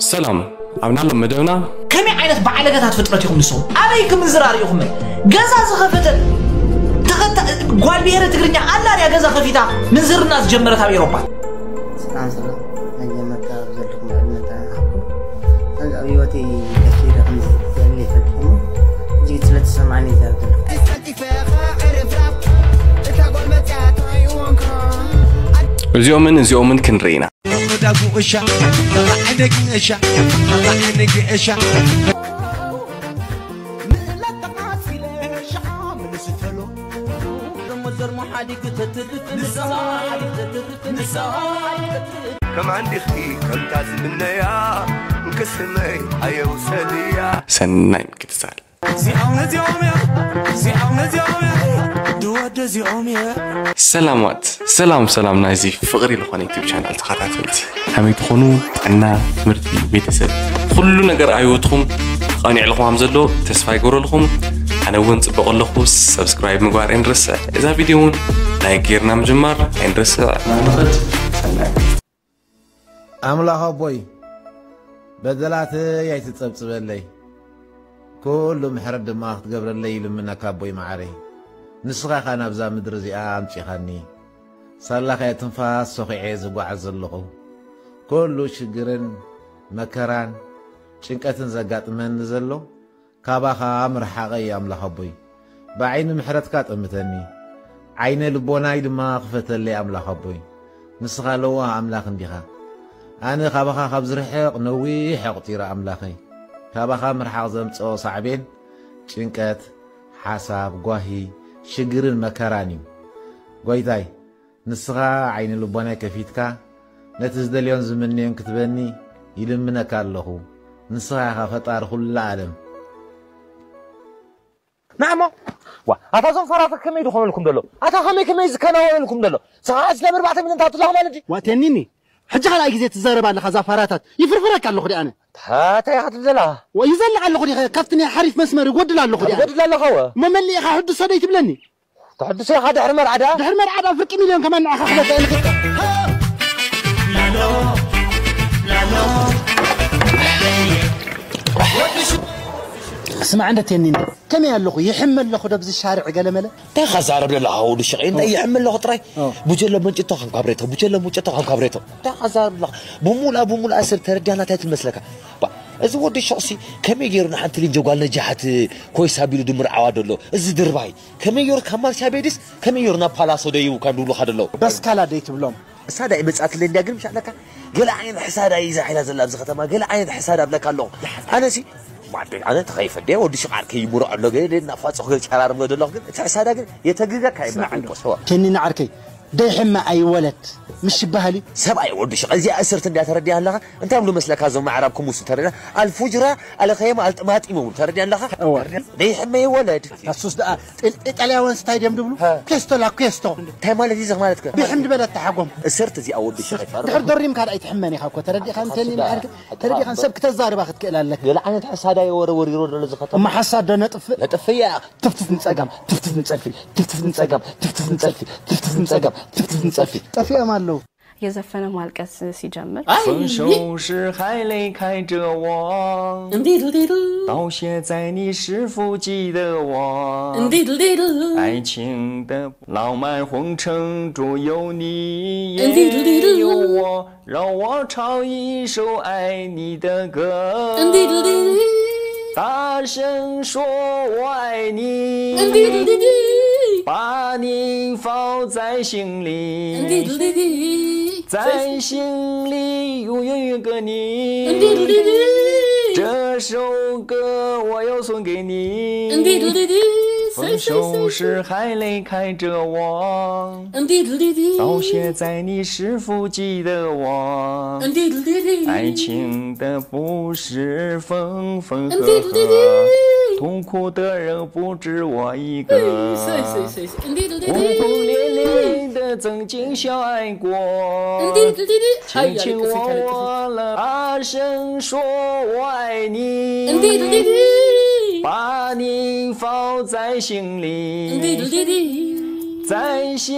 ሰላም። ኣብ ናሎም መደብና ከመይ ዓይነት በዓለገታት ፍጥረት ኢኹም ንስኹም? ኣበይ ክምንዝር ኣርእኹም? ገዛ ዝኸፈተ ተኸታ-፣ ጓል ብሄረ ትግርኛ ኣላ ድያ ገዛ ከፊታ ምንዝርና ዝጀመረት ኣብ ኤሮፓ? ሰላም ሰላም። መጀመርታ ኣብ ዘለኹም ልዕልና ጥዕና ይሃብኩም። ኣብዚ ኣብ ህይወተይ ከፊረ ከምዚ ዘለ ይፈልጥ እሞ እጅግ ስለተሰማዕኒ ይዛረብ ዘለኹ። እዚኦምን እዚኦምን ክንርኢ ኢና። ከማን ዲኺ ከምታ ዝምነያ፣ እንክስመይ ኣየውሰድያ። ሰናይ ምክትታል። እዚኦም ነዚኦም እዮም፣ እዚኦም ነዚኦም እዮም፣ ድወደ እዚኦም እዮም። ሰላማት፣ ሰላም፣ ሰላም ናይዚ ፍቕሪ ዝኾነ ዩቲዩብ ቻናል ተኸታተልቲ። ከመይ ትኾኑ? ጥዕና፣ ትምህርቲ፣ ቤተሰብ፣ ኩሉ ነገር ኣብ ህይወትኩም ቀኒዕልኩም ከም ዘሎ ተስፋ ይገብረልኩም። ኣነ እውን ጽቡቕ ኣለኹ። ሰብስክራይብ ምግባር ኣይንረስዕ። እዛ ቪድዮ እውን ላይክ ጌርና ምጅማር ኣይንረስዕ። ንኽድ ሰናይ። ኣምላኽ ኣቦይ፣ በደላተይ ኣይትጸብጽበለይ፣ ኩሉ ምሕረት ድማ ክትገብረለይ ይልምነካ ኣቦይ መዓረይ። ንስኻ ኢኻ ናብዛ ምድሪ እዚኣ ኣምጺኻኒ። ሳላኻ ትንፋስ ሶኺዐ ዝጓዓዝ ዘለኹ። ኩሉ ሽግርን መከራን ጭንቀትን ዘጋጥመኒ ዘሎ ካባኻ ምርሓቐይ ኣምላኽ ኣቦይ፣ ብዓይኒ ምሕረትካ ጠምተኒ፣ ዓይነ ልቦናይ ድማ ክፈተለይ ኣምላኽ ኣቦይ። ንስኻ ለዋህ ኣምላኽ እንዲኻ። ኣነ ካባኻ ካብ ዝርሕቕ ነዊሕ ኣቑጺረ ኣምላኸይ። ካባኻ ምርሓቕ ዘምጽኦ ሳዕቤን ጭንቀት፣ ሓሳብ፣ ጓሂ፣ ሽግርን መከራን እዩ። ጎይታይ፣ ንስኻ ዓይኒ ልቦናይ ከፊትካ፣ ነቲ ዝደልዮን ዝምንዮን ክትበኒ ይልምነካ ኣለኹ። ንስኻ ኢኻ ፈጣሪ ኩላ ዓለም። ናሞ፣ ዋ፣ ኣታ እዞም ፋራታት ከመይ ድኾነልኩም ደሎ? ኣታ ከመይ ከመይ ዝከናወነልኩም ደሎ? ሰዓት ነብር ባዕተ ሚሊዮን ታትላ ማለት ድዩ? ዋ፣ ቴኒኒ፣ ሕጂ ካልኣይ ግዜ ትዛረብ ኣለኻ፣ እዛ ፋራታት። ይፍርፍረካ ኣለኹ ዲ ኣነ። እንታይ ኢኻ ትብል ዘለኻ? ዋ፣ ይዘልዕ ኣለኹ ዲ፣ ካብቲ ናይ ሓሪፍ መስመር ይጎድል ኣለኹ ዲ ኣነ። ትጎድል ኣለኻ ወ? እሞ መሊእኻ ሕድሶ ደይ ትብለኒ? ተሐድሶ ኢኻ ድሕሪ መርዓ ደኣ? ድሕሪ መርዓ ደኣ ፍርቂ ሚልዮን ከማን ንዓኻ ክህበካ እየ ንኽእል። ስማዕ እንደ ቴኒኒ፣ ከመይ ኣለኹ? ይሕመ ኣለኹ ዶ ኣብዚ ሻርዕ ገለመለ? እንታይ ኢኻ ዛረብ ዘለኻ ወዲ ሽቐይ? እንታይ ይሕመ ኣለኹ ጥራይ? ኦ። ቡጀሎ መንጭቶ ከም ካብሬቶ፣ ቡጀሎ መንጭቶ ከም ካብሬቶ። እንታይ ኢኻ ዛረብ ዘለኻ? ብሙሉኣ፣ ብሙሉኣ ሰብ ተረዲኣና እንታይ ትመስለካ? ባ፣ እዚ ወዲ ሹቕሲ ከመይ ገይሩ ንሓንቲ ሊንጀ ጓል ነጃሕት ኮይሳ ቢሉ ድምርዓዋ ደሎ? እዚ ድርባይ ከመይ ገይሩ ካብ ማርሻ ቤድስ ከመይ ገይሩ ናብ ፓላሶ ደይቡ ካብ ድብሉኻ ደሎ? በስካላ ደይ ትብሎም? እሳ ዳይ መጻትለይ እንድያ ግን ምሻለካ ገለ ዓይነት ሕሳዳ እዩ ዛሒላ ዘላ ኣብዚ ከተማ፣ ገለ ዓይነት ሕሳዳ ኣብለካ ኣለኹ። ኣነሲ ማዕበል ኣነ ተኸይፈ እንድያ ወዲ ሽቕ ዓርከይ ይምርዖ ኣሎ ገለ እናፋጸኹ ገለ ጨራርም ደለኹ ግን እቲ ሕሳዳ ግን የተግገካ እዩ ስማዕ ማዕበል እንዶ። ቆሰዋ። ቴኒኒ ዓርከይ ደይሕመ ኣይወለድ ምሽ ይበሃል እዩ። ሰብኣይ ወዲ ሽቕ እዚኣ እስርት እንድያ ተረዲያ ኣለኻ። እንታይ ብሉ መስለካ እዞም ኣዕራብ ክሙሱ ተረዲያ ኣልፉጅራ ኣልኸየማ ኣልጥማጢም ይብሉ ተረዲያ ኣለኻ። እወ። ደይሕመ ይወለድ። ታሱስ ደኣ ጥ-፣ ኢጣልያውያን ስታይድዮም ድብሉ? ሃ። ኬስቶ ላ ኬስቶ። እንታይ ማለት እዩ እዚ ማለት ከ? ብሕምድ በለት ተሓጎም። እስርት እዚኣ ወዲ ሽቕ ይፈርድ። ድሕር ደሪም ካልኣይ ትሕመን ኢኻ እኮ ተረዲእኻ እንተኒ ሓታ፣ ሓታ፣ ሓታ፣ ተረዲእኻ ሓታ። ሰብ ክተዛርባ ክትክእል ኣለካ። ገለ ዓይነት ሕሳዳ የወረ ወሪሮ ደሎ ዝኸተማ። እማ ሓሳድ ዶ ነጥፍእ? ነጥፍእ እያ። ትፍትፍ ንጸጋም፣ ትፍትፍ ንጸልፊ፣ ትፍትፍ ንጸጋም፣ ትፍትፍ ንጸልፊ፣ ትፍትፍ ንጸጋም፣ ትፍትፍ ንጸልፊ። ጠፊኦም ኣለዉ። የዘፈነ ማልቀስ ሲጀምር። 分手时还离开着我， እንዴት እንዴት 到现在你是否记得我？ እንዴት እንዴት 爱情的浪漫红尘中有你也有我，让我唱一首爱你的歌。 እንዴት እንዴት 大声说我爱你， እንዴት እንዴት 把你放在心里， እንዴት እንዴት 在心里永远有个你。 እንዴት እንዴት 这首歌我要送给你。 እንዴት እንዴት 分手时还离开着我， እንዴት እንዴት 到现在你是否记得我？ እንዴት እንዴት 爱情的不是分分合合， 痛苦的人不止我一个。 እንዴት እንዴት 轰轰烈烈的曾经相爱过， እንዴት እንዴት 轻轻握握了，大声说我爱你。 እንዴት እንዴት 把你放在心里， እንዴት እንዴት 在心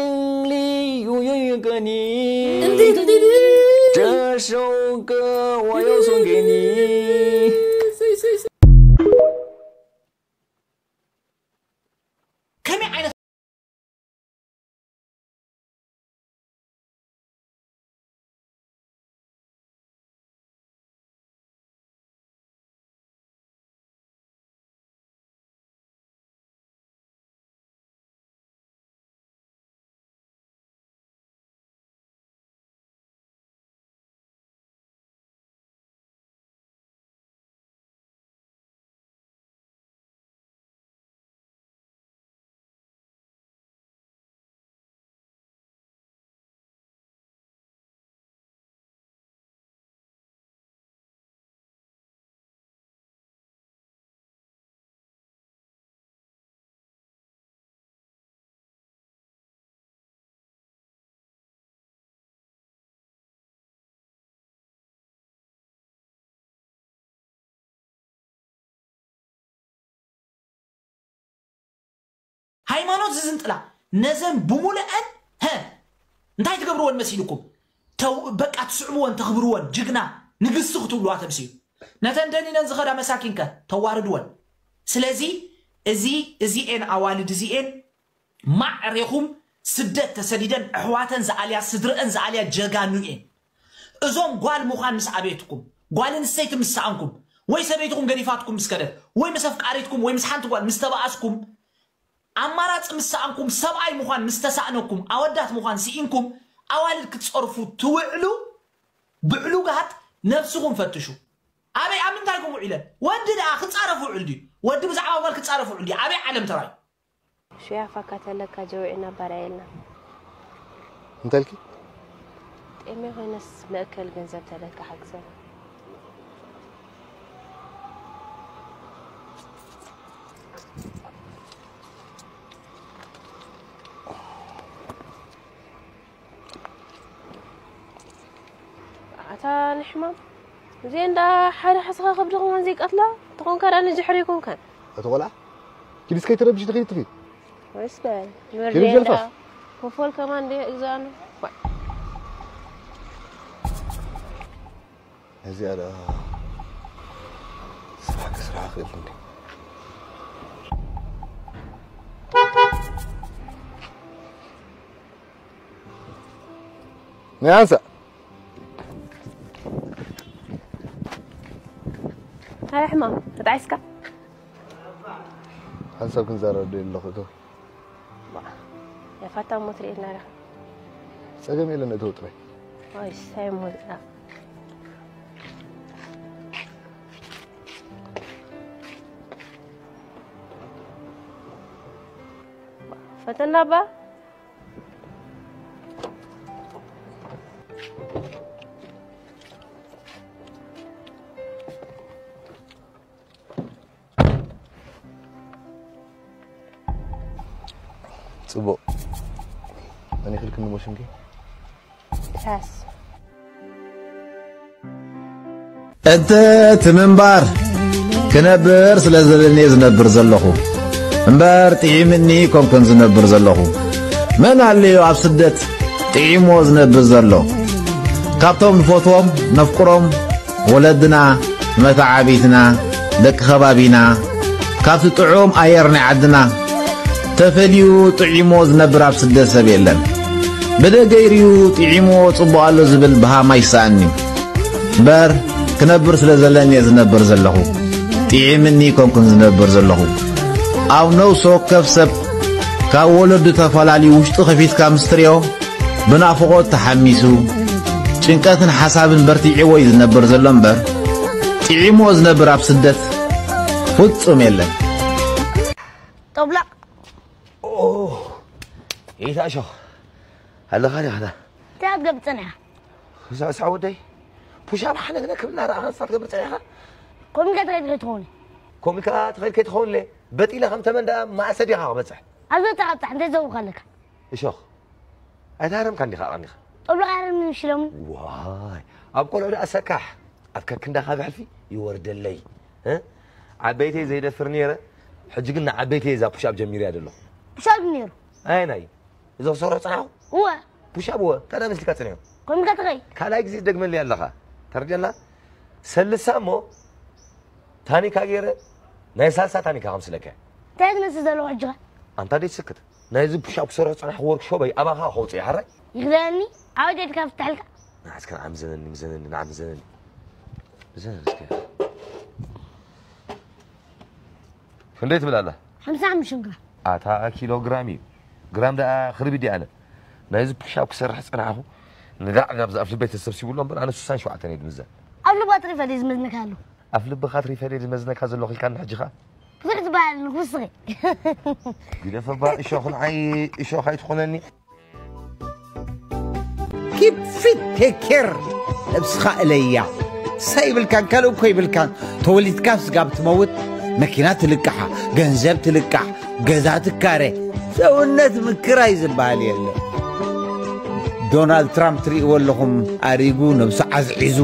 里永远有个你。 እንዴት እንዴት Shonka, why you so gay? ከመይ ዓይነት ሃይማኖት ዝዝንጥላ ነዘን ብሙሉአን፣ ሀ፣ እንታይ ትገብርወን መሲልኩም? ተው-፣ በቃ ትስዕብወን፣ ተኽብርወን፣ ጅግና፣ ንግስቲ ክትብልዋ ተምስዩ። ነተን ደኒነን ዝኸዳ መሳኪንከ ተዋርድወን። ስለዚ እዚ፣ እዚኤን ኣዋልድ እዚኤን ማዕሬኹም ስደት ተሰዲደን ኣሕዋተን ዝኣልያ፣ ስድረአን ዝኣልያ ጀጋኑ እየን። እዞም ጓል ምዃን ምስ ኣበየትኩም፣ ጓል ኣንስተይቲ ምስ ሰኣንኩም፣ ወይ ሰበይትኹም ገዲፋትኩም ምስ ከደት፣ ወይ ምስ ኣፍቃሪትኩም፣ ወይ ምስ ሓንቲ ጓል ምስ ተባኣስኩም፣ ኣማራጺ ምስ ሰኣንኩም፣ ሰብኣይ ምዃን ምስ ተሳእነኩም፣ ኣወዳት ምዃን ስኢንኩም፣ ኣዋልድ ክትጸርፉ ትውዕሉ፣ ብዕሉጋት ነብስኹም ፈትሹ። ኣበይ፣ ኣብ ምንታይኩም ውዒለን? ወዲ ደኣ ክጻረፍ ውዕል ድዩ? ወዲ ብዛዕባ ጓል ክጻረፍ ውዕል ድዩ? ኣበይ ዓለም ተራዩ? ሹያ ፋካ ተለካ ጀውዒና ባርያ የልና። እንተልኪ? ጤሜ ኮይነስ መእከል ገንዘብ ተለካ ሓግዘና። ኣታ ንሕማም፣ እዚ እንዳ ሓደ ሓስኻ ከብዲ ከማን ዘይቀትላ ተኾንካ ደኣ ንድሕሪ ይኮንካን። ኣቲ ቆልዓ፣ ኪድ እስከ ይትረብሽ ትኺድ ትኺድ። ወይስ በል፣ ኪድ ንወርድ ጀልፋፍ። እንዳ ኮፎል ከማን እንደ እግዛኑ። ዋይ። እዚኣ ደኣ ስራሕ ክስራሕ ክእል እንዴ? ናይ ኣንሳ። ኣረ ሕማም፣ ተጣዒስካ? ሓንሳብ ክንዛረብ ደልየ ኣለኹ፣ እተው። ባ፣ የፋታ ሞት ርኤና ዲኻ? ጸገም የለን፣ እተው ጥራይ። ዋይ፣ ሳይ ሞት፣ ኣ። ፈተና ባ። ጽቡቕ። መን ይኽልክኒ እሞ ሽምኪ? ትራስ። እቲ፣ እቲ ምንባር ክነብር ስለ ዘለኒ እየ ዝነብር ዘለኹ። እምበር ጥዒምኒ ኮንኩን ዝነብር ዘለኹ። መን ኣለዮ ኣብ ስደት ጥዒሞ ዝነብር ዘሎ? ካብቶም ንፈትዎም፣ ነፍቅሮም፣ ወለድና፣ መተዓቢትና፣ ደቂ ከባቢና፣ ካብቲ ጥዑም ኣየር ናይ ዓድና ተፈልዩ ጥዒሞ ዝነብር ኣብ ስደት ሰብ የለን። ብደገ ይርዩ ጥዒሞ ጽቡቕ ኣሎ ዝብል ብሃም ኣይሰኣን'ዩ። እምበር ክነብር ስለ ዘለኒ እየ ዝነብር ዘለኹ። ጥዒምኒ ኣይኮንኩን ዝነብር ዘለኹ። ኣብ ነፍሲ ወከፍ ሰብ ካብ ወለዱ ተፈላልዩ ውሽጡ ከፊትካ ምስ ትሪኦ ብናፍቖት ተሓሚሱ ጭንቀትን ሓሳብን በርቲዕዎ እዩ ዝነብር ዘሎ እምበር ጥዒምዎ ዝነብር ኣብ ስደት ፍጹም የለን። ጦብላቕ። ኦ፣ ይታ እሾኽ ኣለኻ ዲኻ? እንታይ ክትገብር ጸኒሕካ? ሳዕ፣ ሳዕ ወደይ፣ ፑሻፕ ሓነግነ ክብላ ረኣኻ ንሳ ትገብር ጸኒሕካ? ኮሚካ ትኸይድ ከይትኸውን። ኮሚካ ትኸይድ ከይትኸውን ለ፣ በጢለ ከም ተመን ደኣ ማእሰ ዲኻ ክበጽሕ? ኣብ ዘተቐጥሕ እንታይ ዘውካ ኣለካ? እሾኽ፣ ኣይተሃረምካን ዲኻ ኣቐኒኻ? ጦብላቕ ኣረምኒ ምሽ ሎሚ። ዋይ፣ ኣብ ቆልዑ ደኣ ሰካሕ፣ ኣብ ከክንዳኻ ብሕልፊ ይወርደለይ። እ? ዓበይተይ ዘይደፍር ነይረ፣ ሕጂ ግን ንዓበይተይ እዛ ፑሻፕ ጀሚረያ ዘለኹ። ፑሻፕ ነይሩ። ኣየናይ? እዚ ክሰርሖ ጸናሕኩ? እወ። ፑሻፕ እወ፣ እንታይ ደኣ መሲልካ ጸኒሑ? ከምካ ትኸይ ካልኣይ ግዜ ደግመልያ ኣለኻ። ተረድያና? ሰልሳ እሞ ታኒካ ገይረ ናይ ሳልሳ ታኒካ ከምስለካ። እንታይ ትመስል ዘለኹ ሕጂ ኸ? ኣንታ ደይ ስክት። ናይዚ ፑሻፕ ክሰርሕ ዝጸናሕኩ ወርክሾፐይ ኣባኻ ከውጽእ እየ፣ ሓራይ? ይኽደነኒ? ዓወት የድካ ፍትሐልካ? ንዓስከ ንዓም ዘነኒ፣ ምዘነኒ፣ ንዓም ዘነኒ። ምዘነኒ እስከ። ክንደይ ትብል ኣላ? ሓምሳ ሓሙሽተ ግራም። ኣታ ኪሎ ግራም እዩ። ግራም ደኣ ክርቢት ድያ ኣለ። ናይዚ ፑሻፕ ክሰርሕ ዝጸናሕኩ ንዳዕ ናብ ዝኣፍ ልበይ ተሰብሲቡ ኣሎ እምበር ኣነ ስሳን ሸውዓተን እየ ዝምዘን። ኣብ ልባ ትሪፈ ድዩ ዝመዝነካ ኣሎ? ኣፍ ልብኻ ትሪፈ ድዩ ዝመዝነካ ዘለኹ ኢልካኒ ሕጂ ኸኣ? ብዙሕ ዝበሃል ንኽውስኺ። ግደፈ እባ እሾኽ ንዓይ እሾኽ ኣይትኹነኒ። ኪፕ ፊት ቴክ ኬር ነብስኻ እለያ። ንሳ ይብልካን ካልእ እኮ ይብልካን። ተወሊድካ ስጋብ ትመውት መኪና ትልቃሓ፣ ገንዘብ ትልቃሕ፣ ገዛ ትካረ። ሰውነት ምክራይ ዝበሃል የለ። ዶናልድ ትራምፕ ትርእይዎ ኣለኹም ኣሪጉ ነብሱ ዓዝዒዙ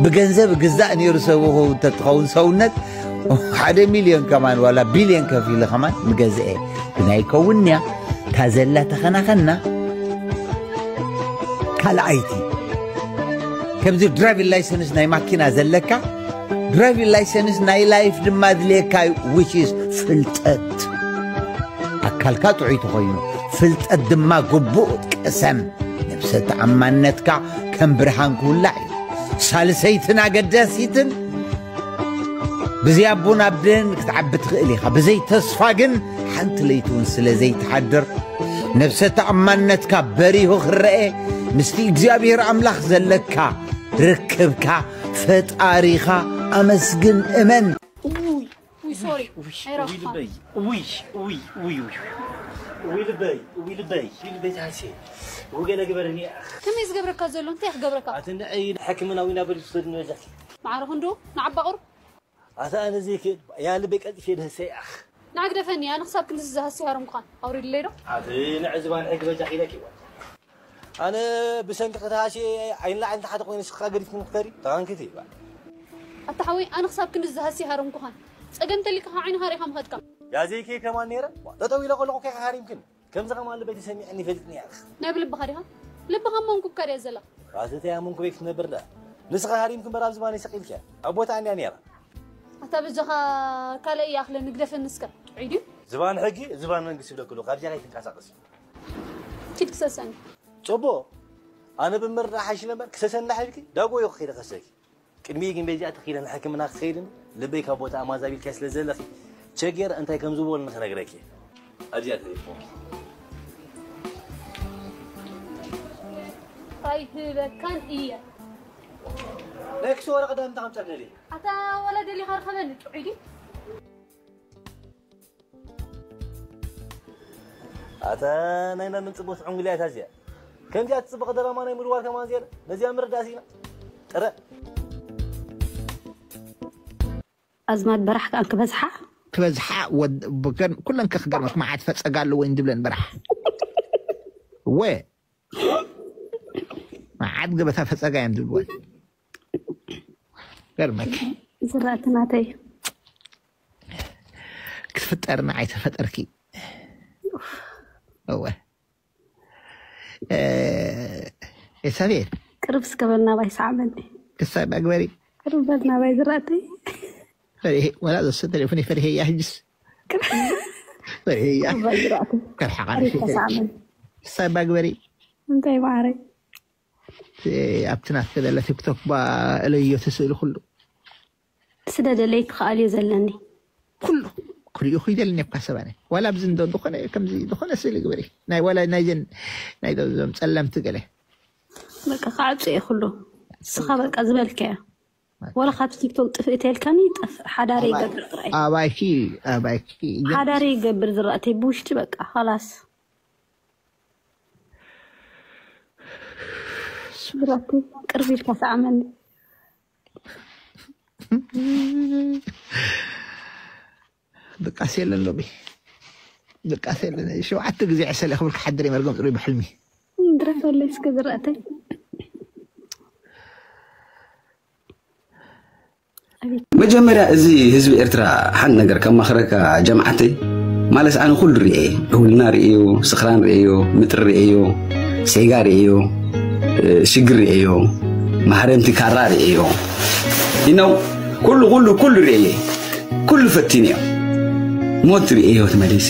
ብገንዘብ ግዛእ ነይሩ ሰብ ተትኸውን ሰውነት ሓደ ሚልዮን ከማን ዋላ ቢልዮን ከፊሉ ከማን ምገዝአ ግን ኣይከውንያ እታ ዘላ ተኸናኸና ካልኣይቲ ከምዚ ድራይቪን ላይሰንስ ናይ ማኪና ዘለካ ድራይቪን ላይሰንስ ናይ ላይፍ ድማ ድልየካ እዩ which is ፍልጠት ኣካልካ ጥዑይ ተኾይኑ ፍልጠት ድማ ግቡእ ቅሰም ነብሰ ተኣማንነትካ ከም ብርሃን ክውላዕ እዩ ሳልሰይትን ኣገዳሲትን ብዘይ ኣቦን ኣደን ክትዓቢ ትኽእል ኢኻ ብዘይ ተስፋ ግን ሓንቲ ለይቲ እውን ስለ ዘይትሓድር ነብሰ ተኣማንነትካ በሪሁ ክረአ ምስቲ እግዚኣብሔር ኣምላኽ ዘለካ ርክብካ ፈጣሪኻ ኣመስግን እመን ውይ ሶሪ ኣይረኽፋ ውይ ውይ ውይ ውይ ውይ ውይ ልበይ ውይ ልበይ ውይ ልበይ ታሴ ውገለ ግበረኒ ከመይ ዝገብረካ ዘሎ እንታይ ክገብረካ ኣትንዐይ ሕክምና ዊና በል ትወስድ ንበጃ ማዕረ ክንዱ ንዓባ ቁር ኣታ ኣነ ዘይክእል ያ ልበይ ቀልጥፌ ደህሰ ያኽ ንዓግደፈኒ ኣነ ክሳብ ክንድዚ ዝሃሲ ሃረምኳን ኣውሪድለይ ዶ ኣቲ ንዕዝባን ሕጊ በጃ ኺለኪ ኣነ ብሰንኪ ከተሃሲ ዓይንላዕሊ ተሓተ ኮይኑ ስኻ ገዲፍኩም ክትከዲ ተኻንክቲ ኣታ ሓወይ ኣነ ክሳብ ክንድዚ ዝሃሲ ሃረምኩኻን ጸገም ተሊካ ካብ ዓይንኻ ሪኻ ምኸድካ ያ ዘይከ ከማን ነይረ ጠጠው ኢለ ከለኹ ከ ሃሪምክን ከምዚ ከማን ልበይ ተሰሚዕኒ ይፈልጥኒ ያኽ ናይ ብልብኻ ዲኻ ልብኻ እሞ እንኩብካ ድያ ዘላ ራስተ ያ መንኩበይ ክትነብር ዳ ንስኻ ሃሪምክ እምበር ኣብ ዝባነይ ሰቂልካ ኣብ ቦታ ኣንያ ነይራ ኣታ በጃኻ ካልእ ይኣኽለኒ ግደፈኒ እስከ ጥዑይ ድዩ ዝባን ሕጊ ዝባን መንግስቲ ይብለክሉ ካብዚኣ ከይትንቀሳቀስ ኪድ ክሰሰኒ ጽቡቕ ኣነ ብምርዳእ ሓይሽ ነበር ክሰሰኒ ዳሓይልኪ ዳጎ ይኹ ከይደ ከሰኪ ቅድሚ ግን በዚኣ ተኺለ ንሕክምና ክትኸይድን ልበይ ካብ ቦታ ኣማዛቢልካ ስለ ዘለኺ ቸጌር እንታይ ከም ዝበሉ ንክነግረኪ ኣብዚኣ ተሪፎም ኣይህበካን እየ ናይ ክሲ ወረቐ ዳምታ ከምፀር ደሊ ኣታ ወላ ደሊኻ ርኸበኒ ጥዑይ ድዩ ኣታ ናይ መምን ጽቡት ዕንጉልያ እታ እዚኣ ከምዚኣ ትጽብቕ ደራማ ናይ ምድዋር ከማን ዜና ነዚኣ ምርዳእ ሲና ጥረ ኣዝማድ በራሕ ከኣ ክበዝሓ ክበዝሓ ኩለን ከክገርመክ መዓት ፈጸጋ ኣለዎ ዝብለን በራሕ ወ መዓት ገበታ ፈጸጋ እዮም ዝብልወን ገርመክ ዝራእቲ ናተይ ክትፍጠርና ኣይተፈጠርኪ እወ ኤሳቤል ቅርብ እስከ በል ናባይ ሰዓበኒ ክሳብ ኣግበሪ ቅርብ በል ናባይ ዝራእተይ ፈሪሄ ወላ ዘሰ ቴሌፎን ፈሪሄ ያ ህጅስ ፈሪሄ ያ በል ዝራእተይ ከርሓቃ ኣሪፍ ተሰዓበኒ ክሳብ ኣግበሪ እንታይ ማዕረይ ኣብቲ ናትከ ዘለ ቲክቶክ ባ እለዮ እቲ ስእሊ ኩሉ ስደደለይ ክኸኣል እዩ ዘለኒ ኩሉ ክሪኡ ክይደልኒ እኳ ሰባነ ዋላ ኣብዚ እንዶ ዝኾነ ከምዚ ዝኾነ ስእሊ ግበሪ ናይ ዋላ ናይዘን ናይ ዞም ጸለምቲ ገለ በቃ ክዓጹ እየ ኩሉ ንስኻ በቃ ዝበልካዮ ወላ ካብ ቲክቶክ ጥፍእ ተልካኒ ይጠፍእ ሓዳረ ይገብር ጥራይ ኣባይኪ ኣባይኪ ሓዳረ ይገብር ዝራእተይ ብውሽጢ በቃ ኸላስ ስራቱ ቅርብ ኢልካ ሰዓመኒ ድቃስ የለን ሎሚ ድቃስ የለን ሸውዓተ ግዜ ዕሰለ ክብል ክሓድር መርገም ጥሩይ ብሕልሚ ድረፈለይ እስከ ዝረእተይ መጀመርያ እዚ ህዝቢ ኤርትራ ሓንቲ ነገር ከማኽረካ ጀምዓተይ ማለት ኣነ ኩሉ ርእየ ዕውልና ርእዮ ስኽራን ርእዮ ምጥሪ ርእዮ ሴጋ ርእዮ ሽግር ርእዮ፣ ማሕረምቲ ካራ ርእዮ። You know፣ ኩሉ ኩሉ ኩሉ ርእየ፣ ኩሉ ፈቲንዮ። ሞት ርእዮ ተመሊሰ፣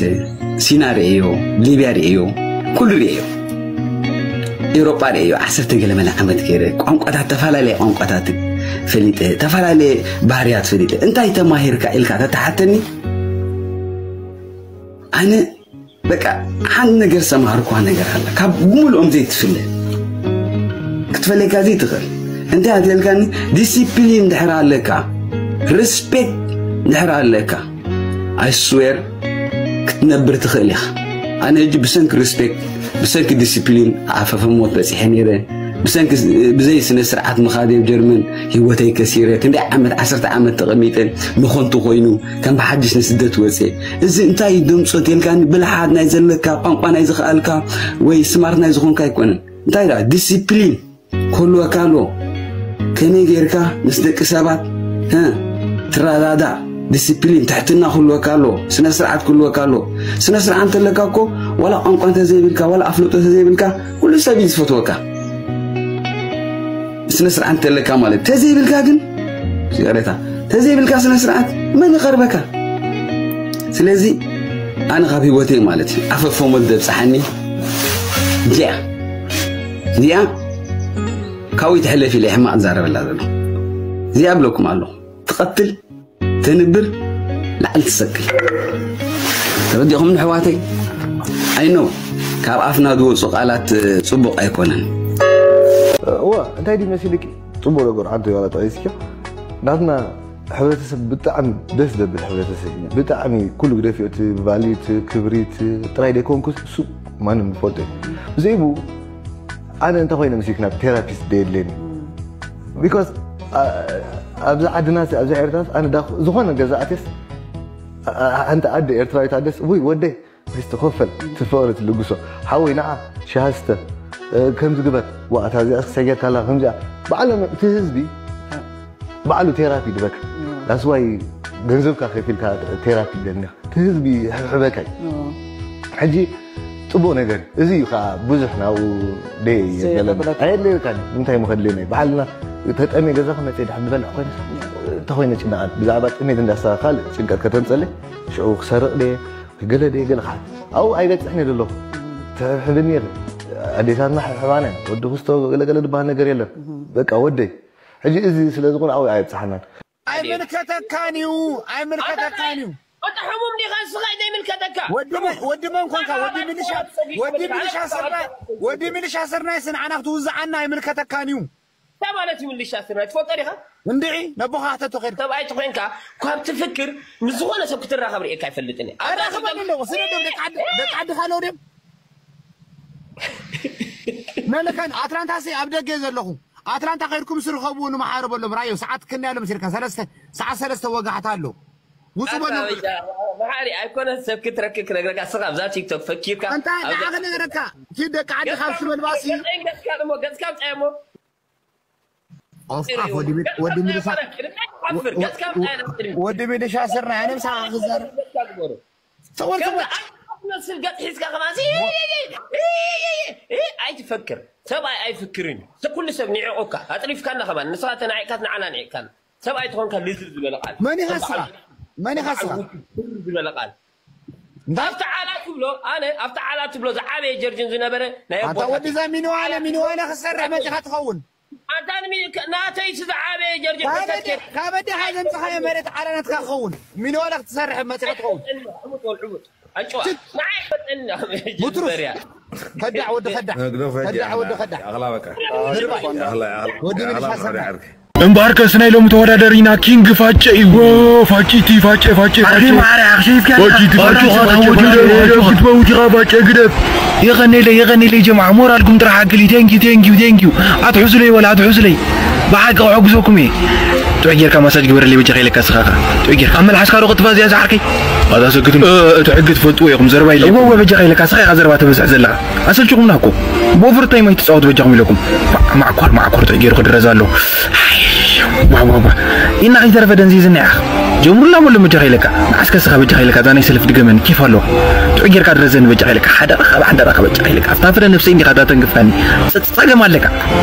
ሲና ርእዮ፣ ሊብያ ርእዮ፣ ኩሉ ርእዮ። ኤውሮጳ ርእዮ። ዓሰርተ ገለ መለ ዓመት ገይረ፣ ቋንቋታት፣ ተፈላለየ ቋንቋታት ፈሊጠ፣ ተፈላለየ ባህርያት ፈሊጠ። እንታይ ተማሂርካ ኢልካ ተተሓተኒ፣ ኣነ በቃ ሓንቲ ነገር ዝተማሃርኳ ነገር ኣላ፣ ካብ ብምልኦም ዘይትፍለ። ክትፈለካ ዘይትኽእል። እንታይ ኣትልካኒ? ዲሲፕሊን ድሕር ኣለካ፣ ሪስፔክት ድሕር ኣለካ፣ I swear ክትነብር ትኽእል ኢኻ። ኣነ ሕጂ ብሰንኪ ሪስፔክት፣ ብሰንኪ ዲሲፕሊን ኣፈፈ ሞት በጺሐ ነይረ። ብሰንኪ፣ ብዘይ ስነ ስርዓት ምኻድ ኣብ ጀርመን ህይወተይ ከሲረ። ክንደይ ዓመት፣ ዓሰርተ ዓመት ተቐሚጠ፣ መኾንቱ ኮይኑ፣ ከም ብሓድሽ ንስደት ወጽኤ። እዚ እንታይ እዩ ድምፆ ተልካኒ? ብልሓት ናይ ዘለካ፣ ቋንቋ ናይ ዝኽኣልካ፣ ወይ ስማርት ናይ ዝኾንካ ኣይኮነን። እንታይ ደኣ? ዲሲፕሊን ክህልወካ ኣለዎ። ከመይ ጌርካ ምስ ደቂ ሰባት፣ እ፣ ትረዳዳእ፣ ዲሲፕሊን፣ ትሕትና ክህልወካ ኣለዎ። ስነ ስርዓት ክህልወካ ኣለዎ። ስነ ስርዓት እንተለካ እኮ፣ ዋላ ቋንቋ እንተዘይብልካ፣ ዋላ ኣፍልጦ እንተዘይብልካ፣ ኩሉ ሰብ እዩ ዝፈትወካ። ስነ ስርዓት እንተለካ ማለት። ተዘይብልካ ግን፣ ይቕሬታ፣ ተዘይብልካ ስነ ስርዓት መን ይቐርበካ? ስለዚ ኣነ ካብ ህይወተይ ማለት እዩ፣ ኣፈፈ ሞት ዘብጽሓኒ እዚኣ፣ እዚኣ ካብኡ ይትሕለፍ ኢለ ሕማቕ ዝዛረበላ ዘሎ። እዚኣ እብለኩም ኣለኹ። ትቐትል፣ ተንብር፣ ላዕሊ ትሰቅል። ተረዲኹም ንሕዋተይ? I know፣ ካብ ኣፍና ዝወፁ ቃላት፣ እ፣ ፅቡቕ ኣይኮነን። እዋ፣ እንታይ ድዩ መሲልኪ? ጽቡቕ ነገር ሓንቲ ዋላ ጠቒስኪ። ናትና ሕብረተሰብ ብጣዕሚ ደስ ዘብል ሕብረተሰብ እዩ። ብጣዕሚ ኩሉ ግደፊ፣ እቲ ቫልዩ፣ እቲ ክብሪ፣ እቲ ጥራይ ደይኮንኩስ እሱ ማንም ዝፈልጦ እዩ። ብዘይ ብኡ ኣነ እንተ ኮይነ ምስክና ቴራፒስት ደየድልየኒ። ቢኮዝ፣ አ-፣ ኣብዚ ዓድና፣ ኣብዚ ኤርትራስ ኣነ ዳ-፣ ዝኾነ ገዛ ኣትየስ፣ አ-፣ አ-፣ ሓንቲ ኣደ ኤርትራዊት ኣደስ፣ ውይ ወደይ፣ እስቲ ኮፈል፣ እቲ ፍቕሪ ትልግሶ። ሓወይ ንዓ፣ ሻሂ ስተ፣ እ፣ ከምዚ ግበር፣ ዋ፣ እታ እዚኣስ ክሳይ ጌርካ ኣላ፣ ከምዚኣ። ባዕሎም፣ እቲ ህዝቢ ባዕሉ ቴራፒ ድበካ። እ። ዳስ ዋይ ገንዘብካ ከፊልካ ቴራፒ ደልኒኻ። እቲ ህዝቢ ይሕብሕበካ እዩ። እ። ሕጂ ጽቡቕ ነገር እዩ። እዚ እዩ ከኣ ብዙሕ ናብኡ ደይ ዘየለ የብለካ። ኣየድልየካን። እንታይ ምኸድልየኒ? ባዕልና ተጠምየ ገዛኻ መጽየ ድሓር ዝበልዕ ኮይነ፣ እ። እንተኾይነ ጭንቐት፣ ብዛዕባ ጥሜት እንዳሰኻ ካልእ ጭንቀት ከተምጸለይ፣ ሽዑ ክሰርቕ ደየ፣ ገለ ደየ ገለ ክሓት ኣብኡ ኣይበጽሕን እየ ዘለኹ። ትሕብሕብኒ ኢኺ። ኣዴታትና ሕብሕባና እየን። ወዲ ክስቶ ገለ ገለ ዝበሃል ነገር የለን። እህ። በቃ ወደይ። ሕጂ እዚ ስለ ዝኾነ ኣብኡ ኣየብጽሓናን። ኣይምልከተካን እዩ፣ ኣይምልከተካን እዩ። ኣታ ሕሙም ዲኻ ንስኻ ዘይምልከተካ? ወዲ መ-፣ ወዲ መን ኮንካ? ወዲ ሚሊሻ፣ ወዲ ሚሊሻ ስርና-፣ ወዲ ሚሊሻ ስርናይስ ንዓና ክትውዝዓና ኣይምልከተካን እዩ። እንታይ ማለት እዩ ምልሻ ስርናይ? ትፈልጦ ዲኻ? እንድዒ፣ ነቦኻ ሕተቶ ከይድካ። ሰብኣይ ተኾይንካ፣ ካብ ትፍክር ምስ ዝኾነ ሰብ ክትራኸብ ርእየካ ኣይፈልጥን እየ። ኣራኽበኒ ኣለኹ። ስለ ደም ደቂ ዓዲ፣ ደቂ ዓዲ ካልኦ ድም? መለካን ኣትላንታ ሲ ኣብ ደገ ዘለኹ። ኣትላንታ ከይድኩም ስርኸቡ ንመሓረ በሎም። ራዮ፣ ሰዓት ክንደይ ኣሎ መሲልካ? ሰለስተ፣ ሰዓት ሰለስተ ወጋሕታ ኣሎ። ውጹ በሉ። ኣታ በጃ፣ መሓሪ ኣይኮነን ሰብ ክትረክብ ክነግረካ፣ ንስኻ ኣብዛ ቲክቶክ ፈኪርካ፣ እንታይ ኣብዛ ንዓኻ ነገረካ? እቲ ደቂ ዓዲ ካብ ገጽካ፣ ዝበልባሲ። ገጽካ እሞ፣ ገጽካ ኣምጻዮ እሞ። ኦፍ ኣፍ ወዲ ሚል-፣ ወዲ ሚሊሻ፣ ወዲ ሚሊሻ ስር ናይ ኣነ ምሳኻ ክዛረብ። ጽውር፣ ጽውር። ትመስል ገጽ ሒዝካ ከማን ሲ-፣ ኣይትፈክር። ሰብኣይ ኣይፍክርን እዩ። ኩሉ ሰብ ንዒቑካ፣ ኣጥሪፍካና ከማን። ንስኻ ተናዒቕካ ንዓና ንዒቕካና። ሰብኣይ ተኾንካ ልዝብ ዝበለ ቃል። መን ኢኻ ንስኻ? መን ኢኻ ንስኻ? ልዝብ ዝበለ ቃል። እንታይ? ኣብቲ ዓላ ትብሎ፣ ኣነ ኣብቲ ዓላ ትብሎ ዝዓበየ ጀርጅን ዝነበረ ናይ ኣታ ኣቦታት ወዲ እዛ ሚኒዋለ፣ ሚኒዋለ ክሰርሕ መጺኻ ትኸውን። ኣታ ንሚ-፣ ከ-፣ ናተይ እቲ ዝዓበየ ጀርጅን ካበደ-፣ ሕተት ከ-፣ ካበደ ሃዘምጽኻዮ መሬት ዓላ ናትካ ክኸውን። ሚኒዋለ ክትሰርሕ መጺኻ ትኸውን። ዕሙጥ ወል ዕሙጥ። ኣጭዋ። ትት-፣ ንዓይ ፈጠኒ። ቡትሩስ። በርያ። ከዳዕ ወዲ ከዳዕ። ግደፎ ሕጂ ከዳዕ ወዲ ኣኽላ-፣ ከዳዕ። ኣኽላ በቃ። ድርባይ። ኣኽላ፣ ኣኽላ፣ ወዲ ኣኽላ ሚሊሻ ምሓሪ ሰናይ። ዓርኪ። እምበኣርከስ ናይ ሎሚ ተወዳደሪና ኪንግ ፋጨ እዩ። ዎ፣ ፋጭቲ፣ ፋጨ፣ ፋጨ፣ ኣኽሊ ፋጨ። ማዕረ ኣኽሸይፍካ ፋጭቲ፣ ፋጨ፣ ፋጨ፣ ፋጨ፣ ፋጨ፣ ግደፍ፣ ግደፍ፣ ግደፍ፣ ክትመውት ኢኻ፣ ፋጨ፣ ግደፍ። የቐኔለይ፣ የቐኔለይ ጀማዓ፣ ሞራልኩም ጥራሕ ኣክሊ። Thank you, thank you, thank you። ኣትሑዙለይ ወላ ኣትሑዙለይ። ብሓቂ ከሐጉሰኩም እየ። ጥዑይ ጌርካ ማሳጅ ግበረለይ በጃኻ ኢለካ፣ ንስኻ ኸኣ ጥዑይ ጌርካ። ኣብ መልሓስካ ዶ ቅጥፋ እዚኣ ዝዓርከይ? ኣታ ሰክቱን፣ እ፣ እቲ ሕጊ ትፈልጥዎ ኢኹም፣ ዘረባ ኢለ። እወ፣ እወ፣ በጃኻ ኢለካ፣ ንስኻ ኢኻ ዘረባ ተበዝሕ ዘለኻ። ኣሰልችኹምና እኮ። ብኦቨርታይም ኣይትጻወቱ በጃኹም ኢለኩም። ፋ-፣ ማዕኮር፣ ማዕኮር ጥዑይ ጌሩ ክድረዝ ኣለዎ። ዋው፣ ዋው፣ ዋው። ኢና ከይተረፈ ደንዚዝና ኢኻ። ጀምሩላ መሉ በጃኻ ኢለካ። ንዓስከ ስኻ በጃኻ ኢለካ፣ እዛ ናይ ሰልፍ ድገመኒ፣ ኬፍ ኣለዋ። ጥዑይ ጌርካ ድረዘኒ በጃኻ ኢለካ። ሓደራኻ፣ ሓደራኻ በጃኻ ኢለካ። ኣብታ ፍረ ነብሰይ እንዲኻ እታ ተንክፈኒ። ጸ-፣ ጸገም ኣለካ።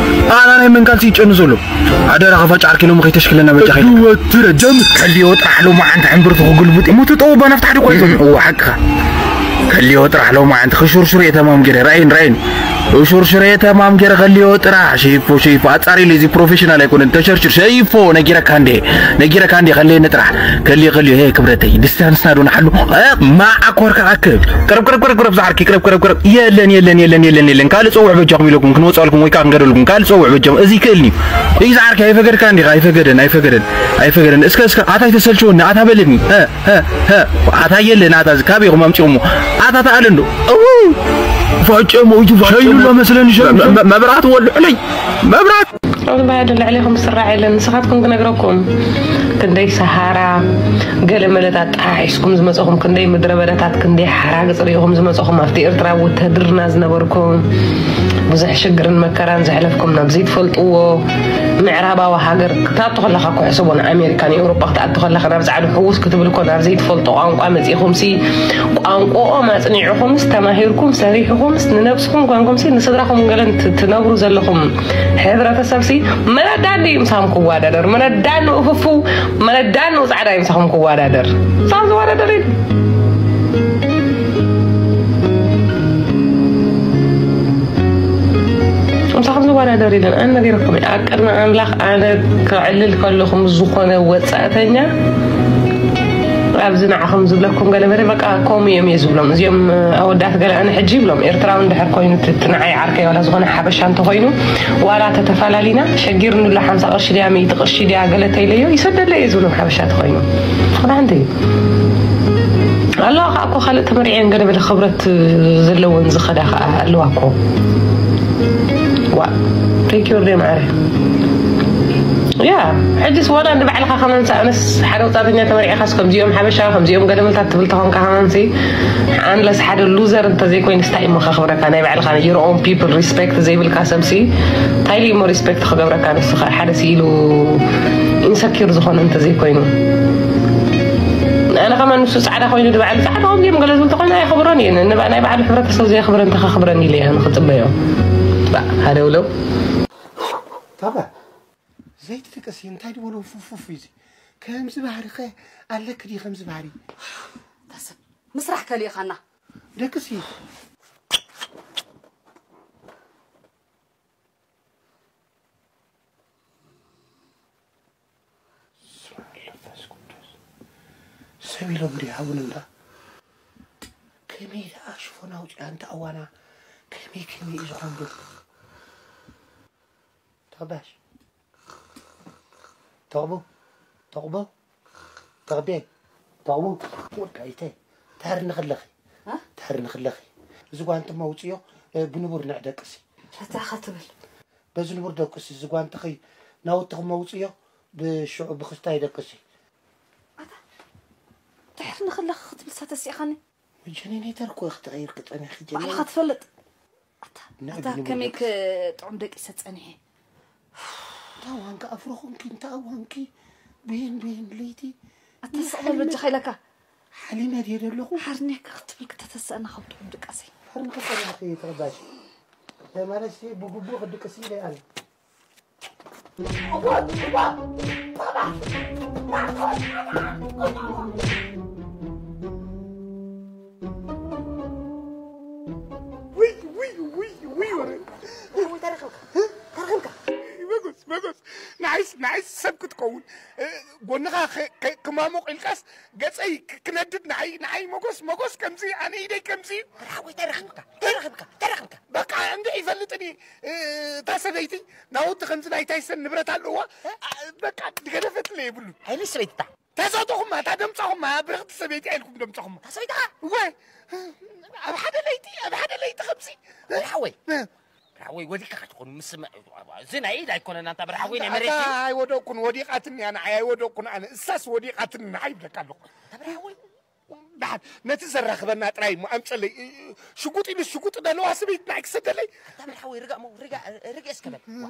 ኣና ናይ መንካልሲ ይጨኑ ዘሎ። ሓደራኻ ፋጭ ዓርኪ ሎሚ ከይተሽክለና በጃኻ ኢለካ። ወትረ ጀምር። ከልዮ ጥራሕ ሎማዓንቲ ሕምብርቱ ክጉልብጥ እሞ ትጠውባ ናብታ ሓደ እኮ ኣይኮነ። እዋ፣ ሓቅኻ። ከልዮ ጥራሕ ሎማዓንቲ ክሹርሹር እየ ተማም ገይረ። ራእይን፣ ራእይን። ሹርሽሬ ተማም ገይረ ከልዮ ጥራሕ። ሸይፎ፣ ሸይፎ፣ ኣጻሪለይ፣ እዚ ፕሮፌሽናል ኣይኮነን። ተሸርሽር፣ ሸይፎ፣ ነጊረካ እንዴ፣ ነጊረካ እንዴ፣ ከልየኒ ጥራሕ። ከልዮ፣ ከልዮ፣ ሄ፣ ክብረተይ፣ ዲስታንስና ዶ ንሓሉ? እ፣ ማዓ ኮርካ ኣክብ። ቅረብ፣ ቅረብ፣ ቅረብ፣ ቅረብ፣ ዝዓርኪ፣ ቅረብ፣ ቅረብ፣ ቅረብ። የለን፣ የለን፣ የለን፣ የለን፣ የለን። ካልእ ጸውዕ በጃኹም ኢለኩም፣ ክንወጽኣልኩም ወይ ከዓ ክንገደልኩም። ካልእ ጸውዕ በጃኹም። እዚ ይክእልኒ። እዩ ዝዓርኪ፣ ኣይፈገድካ እንዲኻ፣ ኣይፈገደን፣ ኣይፈገደን፣ ኣይፈገደን። እስከ፣ እስከ፣ ኣታ ኣይተሰልችወኒ፣ ኣታ በለኒ። እ፣ ሀ፣ ሀ፣ ኣታ የለ ናታ፣ እዚ ካበይ ኢኹም ኣምጺኦሞ? ኣታ ተኣለ እንዶ። እው፣ ፋጨ ሞይቱ፣ ፋጨ ሸይሉ ሞ-፣ መስለኒ፣ ሸይሉ። መ-፣ መ-፣ መብራት ወልዑለይ፣ መብራት። ኣብዚ ባዕዲ ልዕሌኹም ዝስራዕ የለን። ንስኻትኩም ክነግረኩም፣ ክንደይ ሰሃራ ገለ መለት ኣጠሓሒስኩም ዝመጸኹም፣ ክንደይ ምድረ በዳታት፣ ክንደይ ሓራግጽ ርኢኹም ዝመጸኹም፣ ኣብቲ ኤርትራ ውትህድርና ዝነበርኩም፣ ብዙሕ ሽግርን መከራን ዘሕለፍኩም፣ ናብ ዘይትፈልጥዎ ምዕራባዊ ሃገር ክትኣቱ ከለኻ እኮ ሕሰቦ፣ ንኣሜሪካ ንኤውሮጳ ክትኣቱ ከለኻ ናብ ጻዕዱ ሕውስ ክትብል እኮ ናብ ዘይትፈልጦ ቋንቋ መጺኹምሲ፣ ቋንቋኦም ኣጽኒዕኹምስ፣ ተማሂርኩም፣ ሰሪሕኹምስ፣ ንነብስኹም ኮንኩምሲ፣ ንስድራኹም ገለን ት-፣ ትነብሩ ዘለኹም ሕብረተሰብሲ፣ መን ኣዳኒ እዩ ምሳኹም ክወዳደር? መን ኣዳኒ ፍፉ፣ መን ኣዳኒ ጻዕዳ እዩ ምሳኹም ክወዳደር? ምሳኹም ዝወዳደር የለን። ምሳኹም ዝወዳደር የለን። ኣነ ነጊረኩም እየ። ኣብ ቅድሚ ኣምላኽ ኣነ ከዕልል ከለኹ ምስ ዝኾነ ወጻእተኛ ኣብዚ ንዓኹም ዝብለኩም ገለ መለ በቃ ከምኡ እዮም እየ ዝብሎም። እዚኦም ኣወዳት ገለ ኣነ ሕጂ ይብሎም። ኤርትራዊ እንድሕር ኮይኑ እቲ፣ እቲ ንዓይ ዓርከይ ዋላ ዝኾነ ሓበሻ እንተኾይኑ ዋላ ተተፈላሊና ሸጊርኒ ኣሎ ሓምሳ ቅርሺ ድያ ሚእቲ ቅርሺ ድያ ገለ ተይለዮ ይሰደለይ እየ ዝብሎም ሓበሻ ተኾይኑ። ዝኾነ ሓንቲ እዩ። ኣለዋ ከኣ እኮ ካልእ ተመርዕየን ገለ መለ ክብረት ዘለወን ዝኸዳ ከኣ ኣለዋ እኮ። ዋ፣ ቴንክ ዩ ወደይ ማዕረ። ያ፣ ሕጅስ ዋላ ንባዕልኻ ከማን ኣነስ ሓደ ወጻእተኛ ተመርዒኻስ ከምዚኦም ሓበሻ፣ ከምዚኦም ገለመልታት ትብል ተኾንካ ከማንሲ፣ ኣንለስ ሓደ ሉዘር እንተዘይኮይንስ ታይ እሞ ከኽብረካ? ናይ ባዕልኻ your own people respect ዘይብልካ ሰብሲ ታይ ኢሉ እሞ ሪስፔክት ክገብረካ? ንስኻ ሓደ ስኢሉ ኢንሰኪር ዝኾነ እንተዘይኮይኑ። ኣነ ከማን ንሱ ጻዕዳ ኮይኑ ንባዕሉ ጻዕዳ ከምዚኦም ገለ ዝብል ተኾይኑ ኣይኽብሮን እየ። ንባ-፣ ናይ ባዕሉ ሕብረተሰብ ዘየኽብረ እንተኸኽብረኒ ኢለ እየ ኣነ ክጽበዮ። ባ-፣ ሃለውለው። ታባ፣ ዘይትደቅሲ፣ እንታይ ድበሎ ፉፍ ፉፍ እዩ እዚ? ከምዚ ባህሪ ኸ ኣለኪ ድዩ ከምዚ ባህሪ? ታሰብ፣ ምስራሕ ከሊእኻና። ደቅሲ። ስመ መንፈስ ቅዱስ። ሰብ ኢሎም ድዩ ሃቡን እንዳ? ከመይ ደኣ ሽፎን ኣውፂኣ እንተ ኣዋና፣ ከመይ ከመይ እዩ ዝኾን ዶ? ተቕባሽ። ተቕቡ። ተቕቡ። ተቕቤ። ተቕቡ። ወድቃ ይተ። ተህርኒ ክለኺ። እ? ተህርኒ ክለኺ። እዚ ጓንቲ መውፅዮ፣ እ፣ ብንቡር ንዕ ደቅሲ። ፈታኻ ትብል። በዚ ንቡር ደቅሲ፣ እዚ ጓንትኺ ናውትኺ መውፅዮ፣ ብሽዑ ብኽስታይ ደቅሲ። ኣታ፣ ተህርኒ ክለኺ ክትብል ሳተሲእኻኒ። ጀነሬተር እኮ ክትቐይር ክጸኒሕኪ ጀነሬተር። ባዕልኻ ትፈልጥ። ኣታ፣ ንዕድ ኣታ ንብሎ ከመይ ደቅሲ። ክ-፣ ጥዑም ደቂሰ ጸኒሐ። እንታይ ዋንካ ኣፍሮ ኾንኪ፣ እንታይ ዋንኪ፣ ብሄን ብሄን ለይቲ። ኣታ፣ ስቕ በል በጃኻ ኢለካ። ሓሊመ ድየ ደለኹ? ሓርኒካ ክትብል ክተተስአና ካብ ጥዑም ድቃሰይ። ሓርኒ ከጸኒሕኪ ተቐባሽ። ማለት ብግቡእ ክድቅስ ኢለ ኣነ። ውይ፣ ውይ፣ ውይ፣ ውይ፣ ወረ። ወይ ተረኸብካ፣ ተረኸብካ። መጎስ፣ መጎስ፣ ንዓይስ፣ ንዓይስ ሰብ ክትከውን፣ እ፣ ጎንኻ ከ-፣ ከ-፣ ክማሞቕ ኢልካስ ገጸይ ክ-፣ ክነድድ ንዓይ፣ ንዓይ መጎስ፣ መጎስ ከምዚ፣ ኣነ ኢደይ ከምዚ። ተረኸብካ፣ ተረኸብካ፣ ተረኸብካ። በቃ እንድዒ ይፈልጥኒ፣ እ፣ እታ ሰበይቲ ናውቲ ከምዚ ናይ ታይሰን ንብረት ኣለዋ። እ? ኣ፣ በቃ ድገደፈትለ የብሉን። ኣይነ ሰበይትታ። ተዘውተኹማ፣ እታ ደምጻኹማ፣ ብርኽቲ ሰበይቲ ኢልኩም ደምጻኹማ። እታ ሰበይትኻ? እወ። ኣብ ሓደ ለይቲ፣ ኣብ ሓደ ለይቲ ከምዚ። ብርሃወይ። እ። ብርሃወይ፣ ወዲቕካ ከይትኾኑ፣ ምስ መ-፣ እዚ ናይ ኢድ ኣይኮነን፣ ኣንታ ብርሃወይ፣ ናይ ኣታ መሬት እዩ። ኣይወደቕኩን፣ ወዲቓትኒ እያ ንዓይ፣ ኣይወደቕኩን ኣነ። እሳስ ወዲቓትኒ ንዓይ ይብለካ ኣለኹ። ኣንታ ብርሃወይ። ደሓን፣ ነቲ ዘራኽበና ጥራይ እሞ ኣምጸለይ። ሽጉጥ ኢሉ ሽጉጥ ደለዋ ሰበይቲ ንዓይ ክሰደለይ። ኣንታ ብርሃወይ፣ ርጋ እሞ፣ ርጋ፣ ርጋ እስከ በል። ዋ።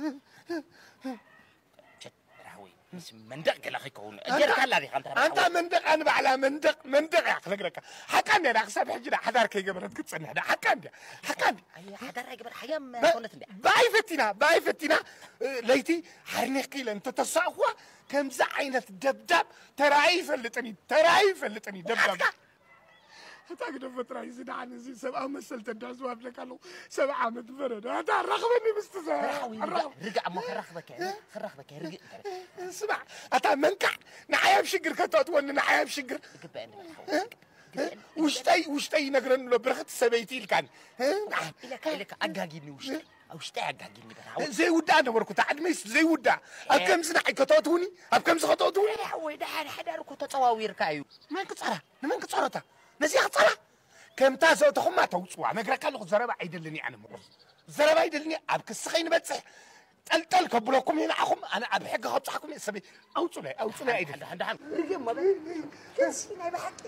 ቸት፣ ብርሃወይ። ምስ መንደቕ ገለ ከይከውን። ኣንታ ጌርካ ኣላ ዲኻ፣ ኣንታ ኣንታ መንደቕ ኣንባዕላ መንደቕ፣ መንደቕ እያ ክነግረካ። ሓቃ እንድያ፣ ክሳብ ሕጂ ደኣ ሓዳር ከይገበረት ክትጸንሕ ደኣ። ሓቃ እንድያ፣ ሓቃ እንድያ። ኣየ፣ ሓዳር ኣይገበር፣ ሓያም ብ-፣ ኮነት እንድያ። ብኣይ ፈቲና፣ ብኣይ ፈቲና፣ እ፣ ለይቲ ሓርኒኽኪ ኢለ እንተተሳእኹዋ፣ ከምዚ ዓይነት ደብዳብ ተራእዩ ይፈልጥን እዩ፣ ተራእዩ ይፈልጥን እዩ፣ ደብዳብ። ኣታ ግደፎ ጥራይ፣ እዚ ደሓን፣ እዚ ሰብኣዊ መሰል ተዳህዝዋ እብለካ ኣለኹ። ሰብዓ ዓመት በረዶ። ኣታ ኣራኽበኒ ምስቲ ሰ-፣ በራሓዊ፣ ኣራኽ-፣ ርግእ፣ ርግእ እሞ ከራኽበካ እየ፣ እ? ከራኽበካ እየ፣ ርግእ እንተ። እ፣ ስማዕ፣ ኣታ መንካዕ፣ ንዓይ ኣብ ሽግር ከተእትወኒ፣ ንዓይ ኣብ ሽግር። ይግበአኒ በራሓዊ፣ እ? ይግበአኒ። ውሽጠይ፣ ውሽጠይ ይነግረኒ ኣሎ፣ ብርኽቲ ሰበይቲ ኢልካኒ። እ? ኢለካ፣ ኢለካ፣ ኣጋጊኒ ውሽጠይ። እ? ኣብ ውሽጠይ ኣጋጊኒ በራሓዊ። ዘይውዳእ ነበርኩ፣ እታ ዕድመይስ ዘይውዳእ። ኣብ እ። ከምዚ ንዓይ ከተእትውኒ፣ ኣብ ከምዚ ከተእትውኒ። በራሓዊ፣ ደሓን ሓዳር እኮ ተጸዋዊርካ እዩ። መን ክጸራ? ንመን ክጸረታ? ነዚኣ ክጸራ? ከምታ ዘእተኹማ ተውጽዋ። ነግረካ ኣለኹ፣ ዘረባ ኣይደልን እየ ኣነ ምቑር። ዘረባ ኣይደልን እየ፣ ኣብ ክሲ ከይንበጽሕ ጠልጠል ከብለኩም እየ ንዓኹም፣ ኣነ ኣብ ሕጊ ከብጽሓኩም እየ፣ ሰበይ ኣውጹለይ፣ ኣውጹለይ ኣይደልን። ደሓን፣ ደሓን። ርግእ እሞ በል። ክንሲ ናይ ብሓቂ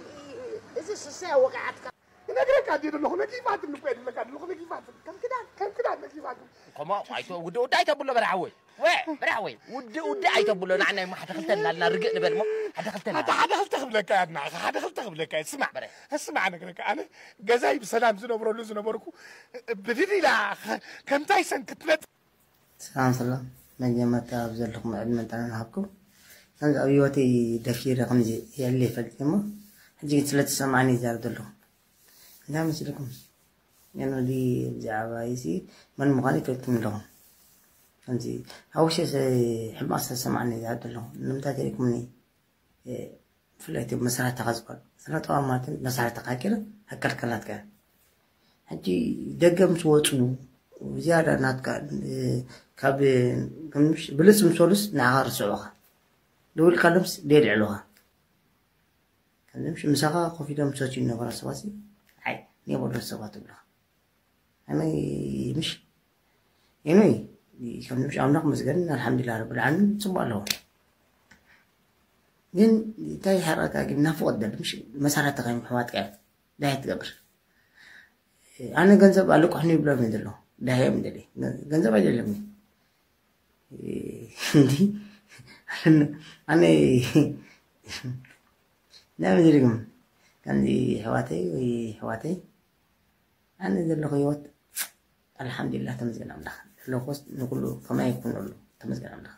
እዚ ስስያ ወቂዓትካ። እነግረካ እንድየ ዘለኹ፣ ነጊፋትኒ እኮ እየ ዝብለካ ዘለኹ፣ ነጊፋትኒ። ከም ክዳን። ከም ክዳን ነጊፋትኒ። ከምኡ ኣይተ-፣ ውዲ፣ ውዲ ኣይተብሎ በራሓወይ። ወ፣ በራሓወይ። ውዲ፣ ውዲ ኣይተብሎ፣ ንዓና እሞ ሓደ ክልተ እናልና ርግእ ንበል እሞ፣ ሓደ ክልተ ኣታ እናልና። ሓደ ክልተ ክብለካ እያ፣ ንዓኻ ሓደ ክልተ ክብለካ እያ። ስማዕ፣ በረ። ስማዕ፣ እነግረካ፣ ኣነ ገዛይ ብሰላም ዝነብረሉ ዝነበርኩ፣ ብድድ ኢላ፣ ከ-፣ ከምታይ ሰንክትነጥ ሰላም ሰላም፣ መጀመርታ ኣብ ዘለኹም ዕድመን ጥዕናን ይሃብኩም። ከምዚ ኣብ ህይወተይ ደፊረ ከምዚ የለ ይፈልጥ እሞ፣ ሕጂ ግን ስለ ተሰማዕኒ ይዛረብ ዘለኹ። እንታይ መሲልኩም? ገና ዲ ብዛዕባ እዚ መን ምዃኑ ይፈልጥኩም ኣለኹም። ከምዚ ኣብ ውሽጢ ሕማቕ ስለ ዝሰማዕኒ ይዛረብ ዘለኹ። ንምንታይ ተሪእኩምኒ? እ፣ ብፍላይ እቲ መሳርሕትኻ ዝበሃል ስነ ጥበብ ማለት መሳርሕትኻ ሃኪለ ሃከልከላትካ እያ። ሕጂ ደገ ምስ ወፁ ዝያዳ ናትካ፣ እ፣ ካብ፣ እ፣ ከም ምሽ-፣ ብልፅ ምስ በሉስ ንዓኻ ርስዑኻ። ደዊልካሎምስ ደየልዕሉኻ። ከምዚ ምሽ-፣ ምሳኻ ኮፍ ኢሎም ዝሰትዩ ዝነበሩ ሰባት ሲ፣ ኣይ፣ ኔበሎ ሰባት ትብልኻ። ኣነ ምሽ፣ ኤኖይ፣ ከም ምሽ ኣምላኽ መስገን፣ ኣልሓምዱሊላህ ረብል ዓለሚን፣ ጽቡቕ ኣለዎ። ግን እንታይ ይሓርቀካ ግን ናፍቖት ደሊ፣ ምሽ መሳርሕትኻ እዮም፣ ኣሕዋትካ እዮም። እንታይ ትገብር? ኣነ ገንዘብ ኣለቁሕኒ ይብሎም እዮም ዘለዉ። እንታይ እዮም ደሊ? ገንዘብ ኣይደለም። እንዲ፣ ኣነ፣ ኣነ፣ ናይ ምድሪ ግን ከምዚ ኣሕዋተይ ወይ ኣሕዋተይ፣ ኣነ ዘለኹ ህይወት ኣልሓምዱሊላህ፣ ተመስገን ኣምላኽ። ዘለኹስ ንኩሉ ከማይ ይኩነሉ፣ ተመስገን ኣምላኽ።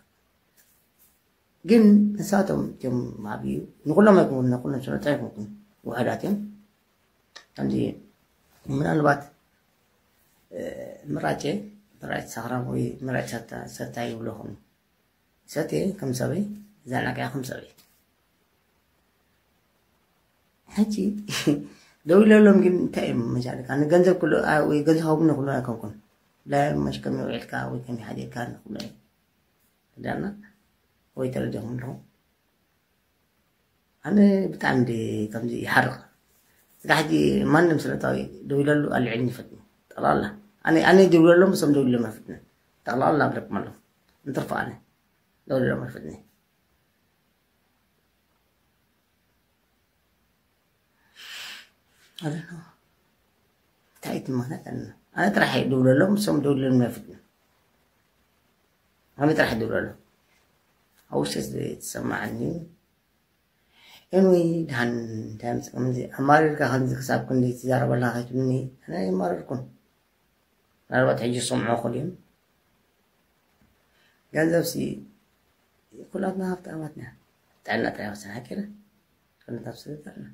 ግን ንሳቶም እቶም ዓብዩ ንኩሎም ኣይኮኑን፣ ንኩሎም ስለ ጥራይ ኣይኮንኩን፣ ውሑዳት እዮም። ከምዚ ምናልባት፣ እ፣ ምራጨ፣ ምራጭ ሰኽራም ወይ ምራጭ ሰታ-፣ ሰታይ ይብሉ ይኾኑ። ሰትየ ከም ሰበይ፣ ዛናቅያ ከም ሰበይ። ሕጂ ደው ኢለሎም ግን እንታይ እዮም መሻለካ? ንገንዘብ ክሉ-፣ ኣ-፣ ወይ ገንዘብ ሃቡኒ ክብሉ ኣይኮንኩን። ብላይ መሽ ከመይ ውዒልካ ወይ ከመይ ሓዲርካ ንክብሉ እዮም። ዳና ወይ ተረዲኹም ኣለኹም። ኣነ ብጣዕሚ እንደ ከምዚ ይሓርቕ። ስጋ ሕጂ ማንም ስለታዊ ደው ኢለሉ ኣልዕልኒ ይፈትኒ። ጠቕላላ። ኣነ፣ ኣነ ደው ኢለሎም፣ እሶም ደው ኢሎም ኣይፈትንን። ጠቕላላ ኣብለኩም ኣለኹ። እንትርፎ ኣነ ደው ኢሎም ኣይፈትኒ። ኣለ። እንታይ ትማና ቀና? ኣነ ጥራሕ እየ ደው ኢለሎም፣ እሶም ደው ኢሎም ኣይፈትንን። ኣነ ጥራሕ ደው ኢለሎም። ኣብ ውሽጢ ዝተሰማዓኒ ኤንወይ፣ ደሓን እንታይ ምጽ-፣ ከምዚ ኣማሪርካ ከምዚ ክሳብ ክንደይ ትዛረበላ ከይትብልኒ፣ ኣነ ኣይማረርኩን። ምናልባት ሕጂ ዝሰምዑ ክኽእሉ እዮም። ገንዘብሲ ኩላትና ሃብታማት ኢና። ጥዕና ጥራይ ወሰን ሓቂና። ኩላትና ኣብ ስለ ጥዕና።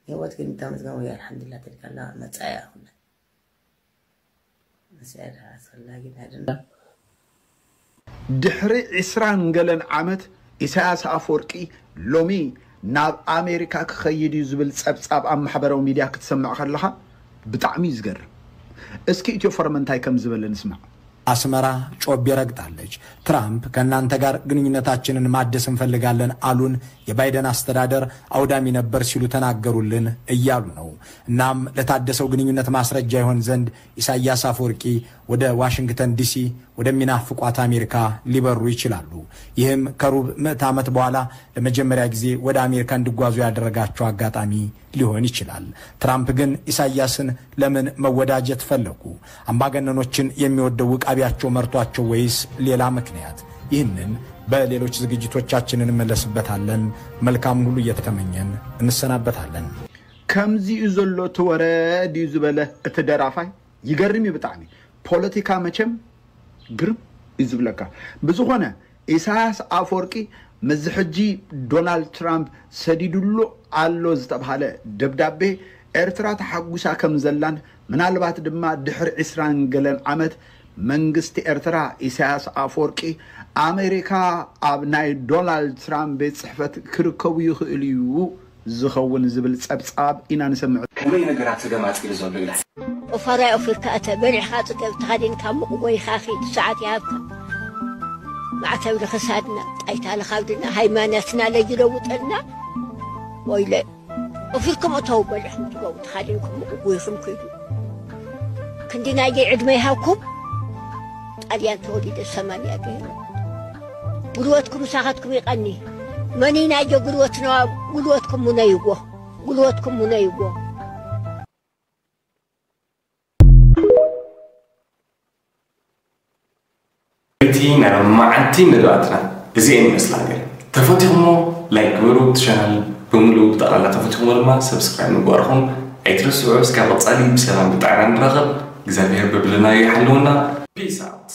ህይወት ግን እታ መጽገን ወይ ኣልሓምዱሊላህ ተልካላ መጻኢ እያ ኩላ። መጻኢ ደኣ ኣስፈላጊ ናይ ደንዳ። ድሕሪ ዕስራን ገለን ዓመት ኢሳያስ ኣፈወርቂ ሎሚ ናብ ኣሜሪካ ክኸይድ እዩ ዝብል ጸብጻብ ኣብ ማሕበራዊ ሚድያ ክትሰምዕ ከለኻ ብጣዕሚ እዩ ዝገርም። እስኪ ኢትዮ ፎረም እንታይ ከም ዝበለ ንስማዕ። ኣስመራ ጮቤ ረግጣለች። ትራምፕ ከእናንተ ጋር ግንኙነታችንን ማደስ እንፈልጋለን አሉን። የባይደን አስተዳደር አውዳሚ ነበር ሲሉ ተናገሩልን እያሉ ነው። እናም ለታደሰው ግንኙነት ማስረጃ ይሆን ዘንድ ኢሳያስ አፈወርቂ ወደ ዋሽንግተን ዲሲ ወደሚናፍቋት አሜሪካ ሊበሩ ይችላሉ። ይህም ከሩብ ምዕት ዓመት በኋላ ለመጀመሪያ ጊዜ ወደ አሜሪካ እንዲጓዙ ያደረጋቸው አጋጣሚ ሊሆን ይችላል። ትራምፕ ግን ኢሳያስን ለምን መወዳጀት ፈለጉ? አምባገነኖችን የሚወደው ውቃቢያቸው መርቷቸው ወይስ ሌላ ምክንያት? ይህንን በሌሎች ዝግጅቶቻችን እንመለስበታለን። መልካም ሁሉ እየተመኘን እንሰናበታለን። ከምዚኡ ዘሎ እቲ ወረ ድዩ ዝበለ እቲ ደራፋይ ይገርም እዩ ብጣዕሚ። ፖለቲካ መቸም ግርም እዩ ዝብለካ። ብዝኾነ ኢሳያስ ኣፈወርቂ ምስዚ ሕጂ ዶናልድ ትራምፕ ሰዲዱሉ ኣሎ ዝተብሃለ ደብዳቤ ኤርትራ ተሓጉሳ ከም ዘላን ምናልባት ድማ ድሕሪ ዕስራን ገለን ዓመት መንግስቲ ኤርትራ ኢሳያስ ኣፈወርቂ ኣሜሪካ ኣብ ናይ ዶናልድ ትራምፕ ቤት ጽሕፈት ክርከቡ ይኽእሉ እዩ ዝኸውን ዝብል ጸብጻብ ኢና ንሰምዕ። ከመይ ነገራት ተገማጺሉ ዘሎ ኢላ ኦፋራይ ኦፊርካ እተ በሊዕኻ ጽገብ ተኸዲንካ ምቕጎይኻ ኺድ ሰዓት ይሃብካ ማዕተብ ንኽሳድና ጣይታ ንኻብድና ሃይማኖትና ለይለውጠልና ወይለ ኦፊርኩም እተው በሊዕኹም ትገቡ ተኸዲንኩም ምቕጎይኹም ኪዱ ክንዲ ናየይ ዕድመ ይሃብኩም ጣልያን ተወሊደ ሰማንያ ገይሩ ጉልበትኩም ምሳኻትኩም ይቐኒ መኒናዮ ጉልበትና ጉልበትኩም ሙነይዎ ጉልበትኩም ሙነይዎ እቲ ናይ መዓልቲ መደባትና እዚኤን ይመስላ ነይረን። ተፈቲኹሞ ላይክ ግበሩ፣ እቲ ቻናል ብምሉኡ ብጠቕላላ ተፈቲኹሞ ድማ ሰብስክራይብ ምግባርኹም ኣይትረስዑ። እስካብ ቀጻሊ ብሰላም ብጥዕና ንራኸብ። እግዚኣብሔር በብለናዮ ይሓልወና። ፒስ ኣውት።